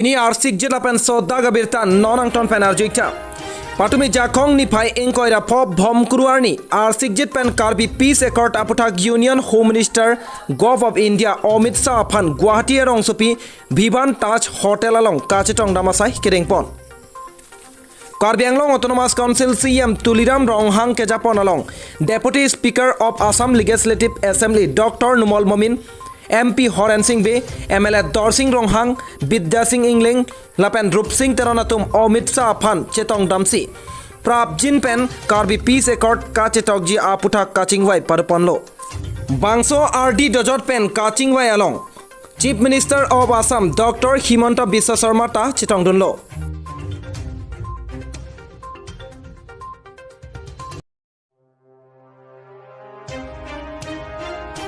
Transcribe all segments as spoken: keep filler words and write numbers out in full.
Pini arsikjit lapen sodak abirta non angton pen arju-ik tha. Patumi Jakhong niphai ingkoi ra pho Bhomkuru arni arsikjit pen Karbi Peace Accord aputhak Union Home Minister Gov of India Amit Shah aphan Guwahati arongsopi Bhivan Taj Hotel along kachetongdam asai kedengpon. Karbi Anglong Autonomous Council C E M Tuliram Ronghang kejapon along Deputy Speaker of Assam Legislative Assembly Doctor Numal Momin, M P Horen Sing Bey, M L A Dorsing Ronghang, Bidya Sing Engleng lapen Rupsing Teron atum Amit Shah aphan chetongdamsi prapjin pen Karbi Peace Accord kachetokji aputhak kachingvai padoponlo. Bangso ardi dojot pen kachingvai along Chief Minister of Assam Doctor Himanta Biswa Sarma ta chetongdunlo.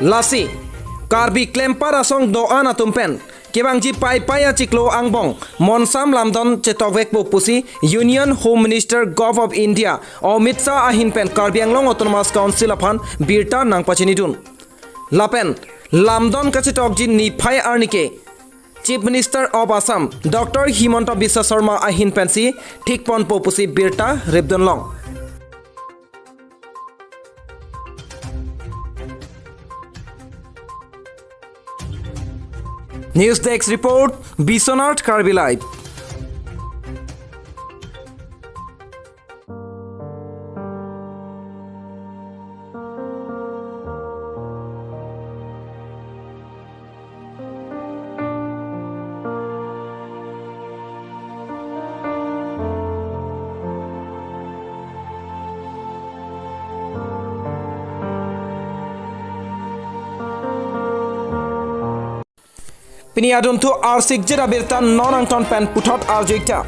Lasi Karbi Klemper Asong do-an atum pen kevangji Paipai achiklo angbong monsam lamdon chetokvekpo pusi Union Home Minister Gov of India Amit Shah ahin pen Karbi Anglong Autonomous Council aphan birta nangpachinidun. Lapen lamdon kachetokji niphai arni ke Chief Minister of Assam Doctor Himanta Biswa Sarma ahin pensi thikponpo pusi birta ripdunlong. News Desk Report, Biswanath Karbi Live. Pini adunthu arsikjit abirta non angton pen puthot arju-ik tha.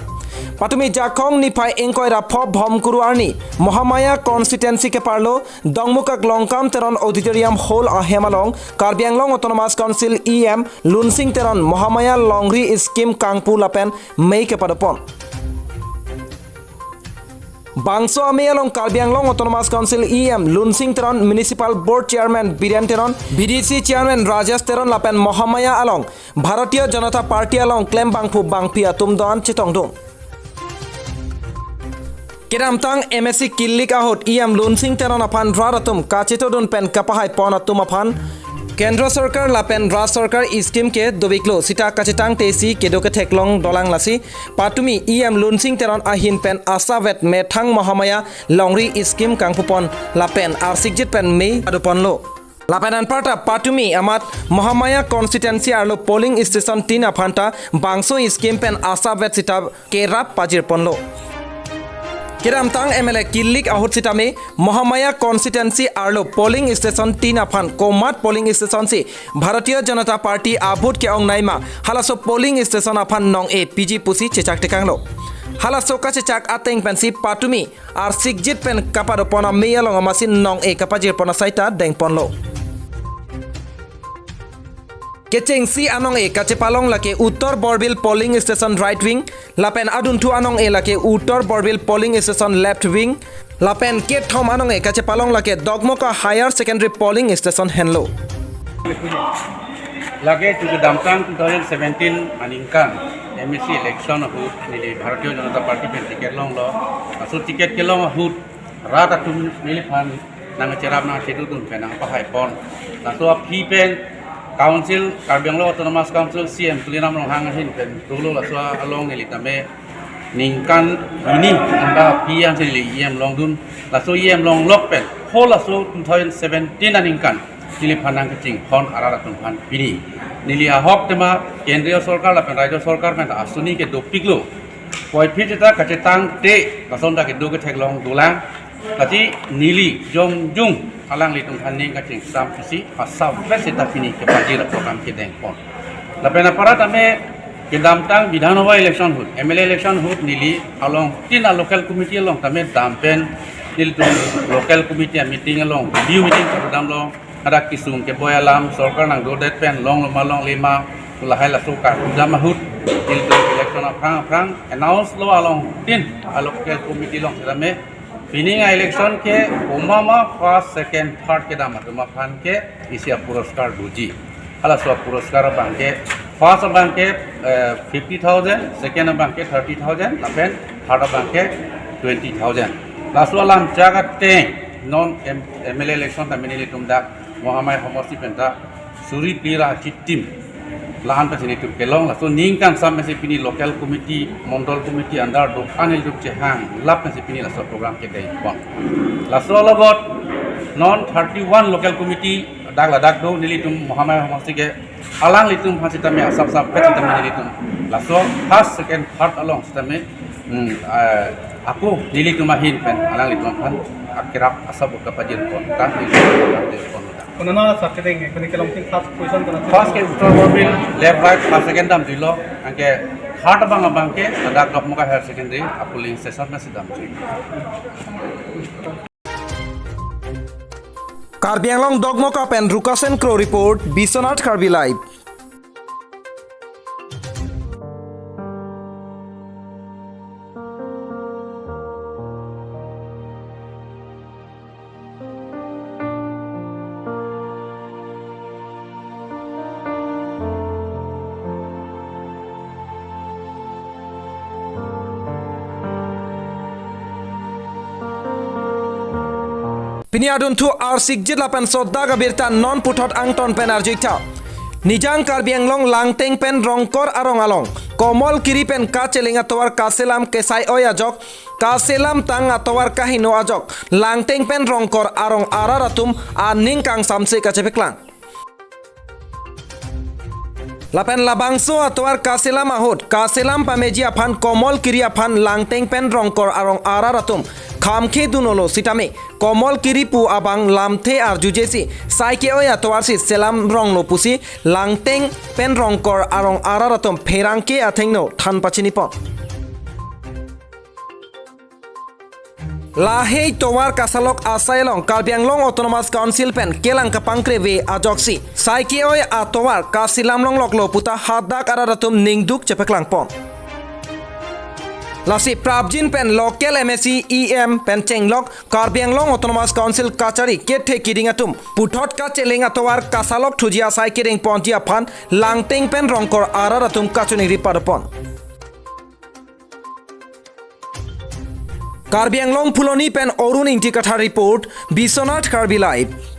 Patumi Jakhong niphai ingkoi ra pho Bhomkuru arni Mahamaya Constituency keparlo Dongmukak Longkam Teron Auditorium Hall ahem along Karbi Anglong Autonomous Council E M Lunsing Teron Mahamaya Longri Scheme kangpu lapen mei kepadopon. Bangso amei along Karbi Anglong Autonomous Council E M Lunsing Teron, Municipal Board Chairman Biren Teron, B D C Chairman Rajesh Teron lapen Mahamaya along Bharatiya Janata Party along klembangphu bangpi atum do-an chetongdun. Kedamtang M A C kilik ahut E M Lunsing Teron aphan rat atum kachetongdun pen kapahaipon atum aphan Kendra Sorkar lapen Rajya Sorkar scheme ke doviklo sita kachetangtesi kedo ketheklong dolang, lasi patumi E M Lunsing Teron ahin pen asavet methang Mahamaya Longri Scheme kangpupon lapen arsikjit pen mei padoponlo. Lapen anparta patumi amat Mahamaya Constituency arlo polling station tin aphanta bangso scheme pen asavet sita kerap pajirponlo. Kedamtang M L A kilik ahut sitame Mahamaya Constituency arlo polling station tin aphan komat polling station si Bharatiya Janata Party a-vote ke-ong naima halaso polling station aphan nong-e piji pusi chechak tekanglo. Halaso kachechak ateng pensi patumi arsikjit pen kapadopon amei along amatsi nong-e kapajirpon asai ta dengponlo. Kechengsi anong-e kachepalong lake Uttar Borbil polling station right wing, lapen adunthu anong-e lake Uttar Borbil polling station left wing, lapen kethom anong-e kachepalong lake Dongmukak Higher Secondary polling station henlo. Lake kedamtang two thousand seventeen aningkan M A C election ahut neli Bharatiya Janata Party pen ticket longlo. Laso ticket kelong ahut rat atum neliphan nangcherap nangchetongdun pen nangpahaipon. Laso aphi pen Council, Karbi Anglong Autonomous Council C E M Tuliram Ronghang ahin pen dolo, laso along neli tame ningkan hini angka aphi ansi neli E M longdun. Laso E M longlok pen halaso two thousand seventeen aningkan neliphan nangkachingpon arat atum aphan pini. Neli ahok tema Kendriya Sorkar lapen Rajya Sorkar pen asuni ke dopiklo. Puvoiphit sita kachetangte lason ta kedo ketheklong dolang. Lasi neli jongjung alanglitum aphan ning kachingsam pusi asavet sita pini kepajir program kedengpon. Lapen apara tame kedamtang Bidhan Sabha election ahut, M L A election ahut neli along tin a-local committee along tame dam pen nelitum local committee a-meeting along, review meeting kedamlo. Hadak kesung keboi alam, sorkar nangdodet pen longlo ma longle ma, lahai laso kardom ahut, nelitum election aphrang aphrang announce lo along tin a-local committee along sitame, pining a-election ke komat ma first, second, third kedam atum aphan ke isi a-puraskar doji. Halaso a-puraskar abang ke First abangke eh, fifty thousand, second abangke thirty thousand, lapen third abangke twenty thousand. Laso alam jaga te non M- MLA election tame nelitum dak Mahamaya homosti penta suri phli ra chitim lahan pensi nelitum kelong. Laso ning kangsam pensi pini local committee, mondol committee under dokan nelitum chehang lap pensi pini laso program kedeng pon. Laso along non thirty-one local committee dak ladak do nelitum Mahamaya homosti ke alanglitum aphan sitame asap sap pet sitame nelitum laso first, second, third along sitame hmm, eh, ako nelitum ahin pen alanglitum aphan akerap asap kapajir pon ta nelitum pon ta. Konana sir kedeng, koni kelong tin first position kona? First ke Uttar Borbil, left right, first second damjuilo. Anke third abang abangke ladak Dokmoka Higher Secondary a polling station pensi damjui. Karbi Anglong Dokmoka pen Rukasen Kro report, Biswanath Karbi Live. Pini adunthu arsikjit lapen sodak abirta non puthot angton pen arjuitha. Nijang Karbi Anglong Langteng pen Rongkor arong along Komol Kiri pen kacheling atovar kaselam kesai oi ajok, kaselam tang atovar kaheno ajok Langteng pen Rongkor arong arat atum aning kangsamse kachepeklang. Lapen labangso atovar kaselam ahut, kaselam pameji aphan Komol Kiri aphan Langteng pen Rongkor arong arat atum khamkhe dunolo sitame, Komol Kiri pu abang lamthe arjujesi, sai ke-oi atovarsi selam ronglo pusi, Langteng pen Rongkor arong arat atum pherangke athengno than pachinipon. Lahei tovar kasalok asai along Karbi Anglong Autonomous Council pen kelang kapangkre ve ajoksi, sai ke-oi atovar kaselam longloklo puta hadak arat atum ningduk chepeklangpon. Lasi prapjin pen local M A C, E M pen chenglok Karbi Anglong Autonomous Council kachari kethe kiding atum puthot kacheling atovar kasalok thuji asai kedengponji aphan Langteng pen Rongkor arat atum kachiningri padopon. Karbi Anglong Phuloni pen Arun Ingti Kathar report, Biswanath Karbi Live.